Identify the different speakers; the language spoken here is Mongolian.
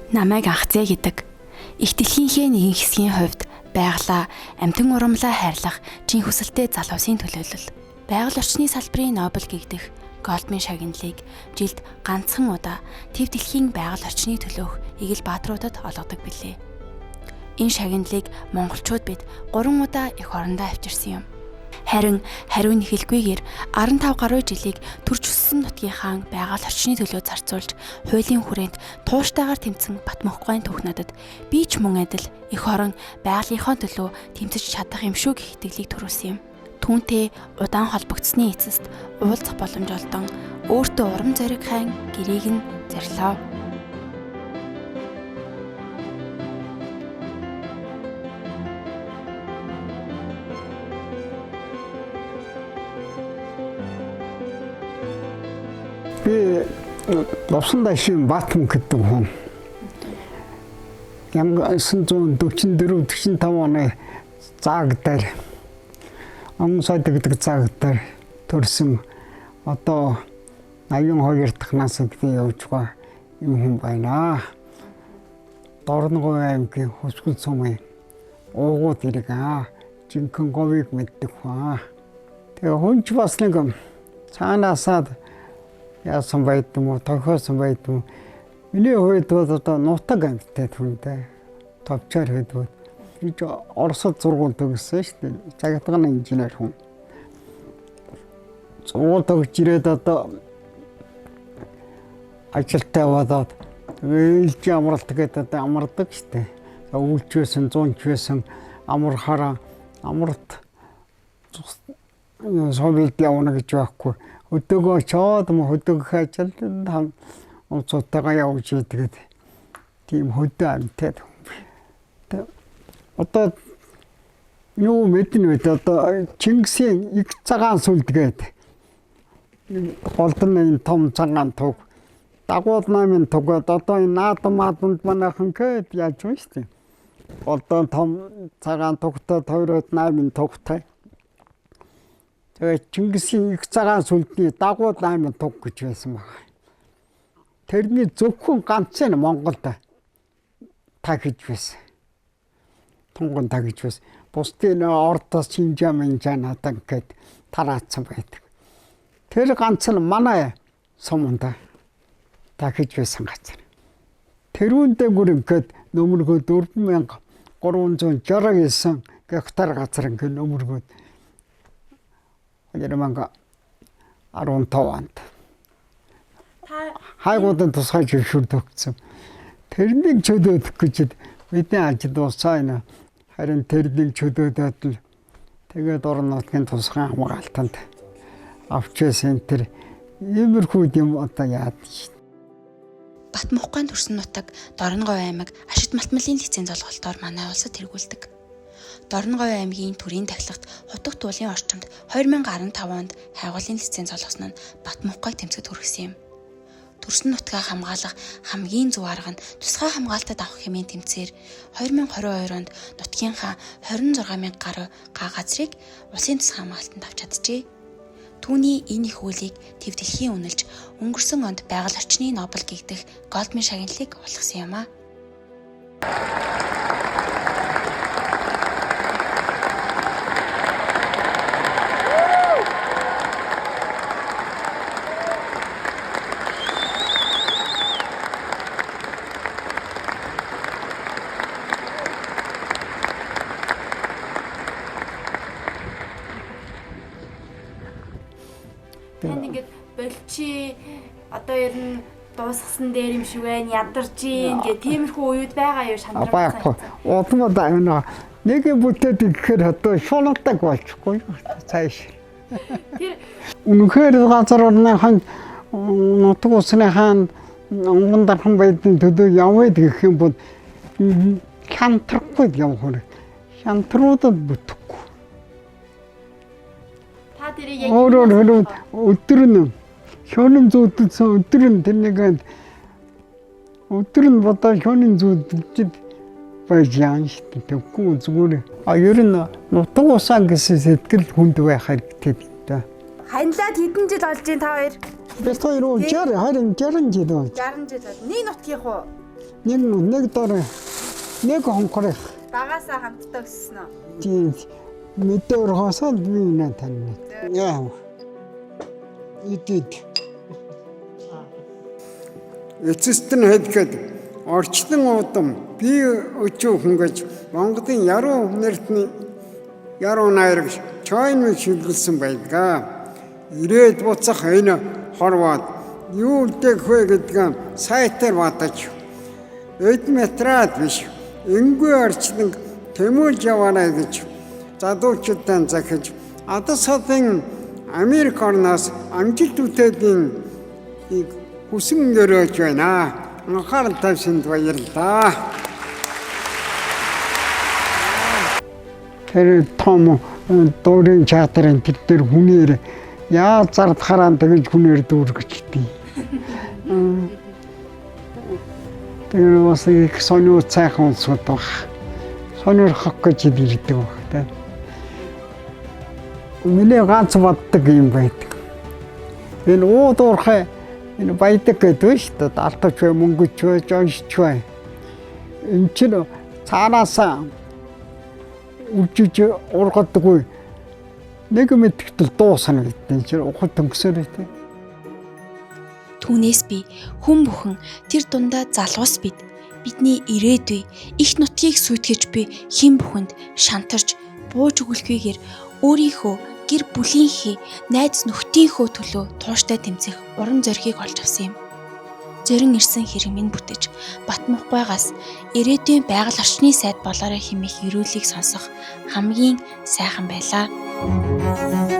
Speaker 1: Намайг Анхзээ гэдэг. Их дэлхийнхээ нэгэн хэсгийн хувьд байгалаа, амьтан урмлаа хайрлах чин хүсэлтэй залуусын төлөөлөл. Байгаль орчны салбарын Нобель гэгдэх Голдмын шагналыг жилд ганцхан удаа төв дэлхийн байгаль орчны төлөөх эгэл бааtruудад олгодог билээ. Энэ шагналыг монголчууд бид 3 удаа эх орондоо авчирсан юм. Харин хариу нэхэлгүйгээр 15 гаруй жилийг төрж өссөн нутгийнхаа байгаль орчны төлөө зарцуулж хуулийн хүрээнд тууштайгаар тэмцэн Батмөнхгойн түүх надад би ч мөн адил эх орон байгалийнхоо төлөө тэмцэж чадах юм шүү гэх итгэлийг төрүүлсэн юм. Түүнтэй удаан холбогдсны эцэст уулзах боломж олдон өөртөө урам зориг хайн гэрээг нь зорилоо.
Speaker 2: Би Лувсан дашийн Батмөн гэдэг хүн. 1944 45 оны зааг дээр Онгон сайд гэдэг зааг дээр төрсэн одоо 82 дахь нас гэдэг явж байгаа юм хүн байна. Дорноговь аймгийн Хөсгөл сумын уугууд ирэг жинхэнэ говийг мэддэг хүн. Тэгээ хүн ч бас нэг цаанаасаа яасан байдсан уу, тохиосон байдсан уу. Миний хувьд бол одоо нутаг амьттай хүнтэй. Товчоор хэлбэл би Оросод сургууль төгссөн шүү дээ. Цагтганы инженер хүн. Сургууль төгсөж ирээд одоо ажилтаа болоод ээлжийн амралт гэдэг одоо амардаг шүү дээ. Өвөлч байсан, зунч байсан амархаараа амарт Совет явна гэж байхгүй. Өдөөгөө очоод мө хөдөөгөх ажилд онцотойгоо явж идэгэд тийм хөдөө амьтад хүн. Одоо юу мэднэ вэ? Одоо Чингисийн их цагаан сүлдгээд голдон энэ том цагаан туг дагуул 8 тугаад одоо энэ наадам маадамд манайхан гээд яаж вэ шүү дээ. Голдон том цагаан тугтай тойроод 8 тугтай. Тэгээд Чингисийн их цагаан сүлдний дагуул 8 туг гэж байсан байна. Тэрний зөвхөн ганц нь Монголд тахиж байсан. Тунган тахиж байсан. Бусдын Ордоос Шинжаа Минжаа надан гэд тараацсан байдаг. Тэр ганц нь манай суманд тахиж байсан газар. Тэрүүн дээгүр ингээд нөмөргөө 4369 гектар газар ингээд нөмөргөө 2015 онд хайгуудын тусгай зөвшөөрөл өгсөн. Тэрнийг чөлөөлөх гэж бидний ажил дуусаа энэ. Харин тэрнийг чөлөөлөөд л тэгээд орон нутгийн тусгай хамгаалтанд авч байсан тэр иймэрхүү юм одоо яад шин.
Speaker 1: Батмөнхгойн төрсөн нутаг Дорноговь аймаг Ашид Малтмалын лиценз олголтоор манай улсад тэргүүлдэг. Дорноговь аймгийн төрийн тахилгад хутаг туулын орчимд 2015 онд хайгуулын лиценз олгосон нь Батмөнхгойг тэмцэхэд хүргэсэн юм. Төрсөн нутгаа хамгаалах хамгийн зөв арга нь тусгай хамгаалтад авах хэмээн тэмцээр 2022 онд нутгийнхаа 26 мянга гаруй га газрыг улсын тусгай хамгаалтанд авч чаджээ. Түүний энэ их үйлийг төв дэлхийн үнэлж өнгөрсөн онд байгаль орчны Нобель гэгдэх Голдмын шагналыг олгосон юм а. Танд ингээд болчих одоо ер нь дуусгасан дээр юм шиг байна, ядарч ийн гэх тиймэрхүү үеуд байгаа юу шантрах.
Speaker 2: Байхгүй. Удмад энэ нэг бүтээд ирэхээр одоо шуналтаг болчихгүй цааш. Тэр үнэхээр газар орныхан нутаг усныхаа онгон дархан байдлын төлөө явъя гэх юм бол шантрахгүй явах хэрэг. Шантруудад бүтэхгүй.
Speaker 1: Та тэрийг яг
Speaker 2: өөрөөр хэлбэл өдөр нь шөнийн зүүдэлсэн өдөр нь тэрнийг өдөр нь бодоо шөнийн зүүдэлж байж яан шүү дээ. Тэгэхгүй зүгээр а ер нь нутаг усаа гэсэн сэтгэл хүнд байх хэрэгтэй дээ.
Speaker 1: Ханилаад хэдэн жил болж байна та хоёр?
Speaker 2: Бид хоёр 60 харин 60 жил болж.
Speaker 1: 60 жил бол. Нэг нутгийнх уу?
Speaker 2: Нэг нэг дор нэг хонхор их.
Speaker 3: Багасаа хамтдаа өссөн үү?
Speaker 2: Тийм. Мэдээ орхосоо би нэ таньна. Яа. Идэд. Эцэст нь хэлэхэд орчлон удам би өчүүхэн гэж Монголын яруу нэртний яруу найраг чойн шилгэлсэн байдаг. Ирээд буцах энэ хорвоод юу үлдээх вэ гэдгээ сайтар бодож эд метраад биш энгүй орчлон тэмүүлж яваарай гэж залуучуудаа захиж адас хотын Америк орноос амжилт бүтээлийн хүсэн өрөөж байна. Анхаарал тавьсанд баярлалаа. Тэр том дуурийн театрын тэр дээр хүнээр яа зардахаараа тэгж хүнээр дүүргэжтэй. Тэр бас их сонио цайхан улсууд баг. Сонирхох гэж ирдэг баг та. Миний ганц боддог юм байдаг. Энэ ууд уурхай энэ баядаг гэдэг нь шүү дээ. Алтавч бай, мөнгөч бай, жоншч бай. Энэ чинь цаанаасаа үржиж ургадаггүй нэг мэдгтэл дуусна гэдэг чинь ухал төнгөсөр байдаг.
Speaker 1: Түүнээс би хүн бүхэн тэр дундаа залуус бид бидний ирээдүй их нутгийг сүйтгэж би хэн бүхэнд шантарч бууж өгөлгүйгээр өөрийнхөө гэр бүлийнхээ найз нөхдийнхөө төлөө тууштай тэмцэх урам зоригийг олж авсан юм. Зорин ирсэн хэрэг минь бүтэж Батмухгайгаас ирээдүйн байгаль орчны сайд болоорой хэмээх ерөөлийг сонсох хамгийн сайхан байлаа.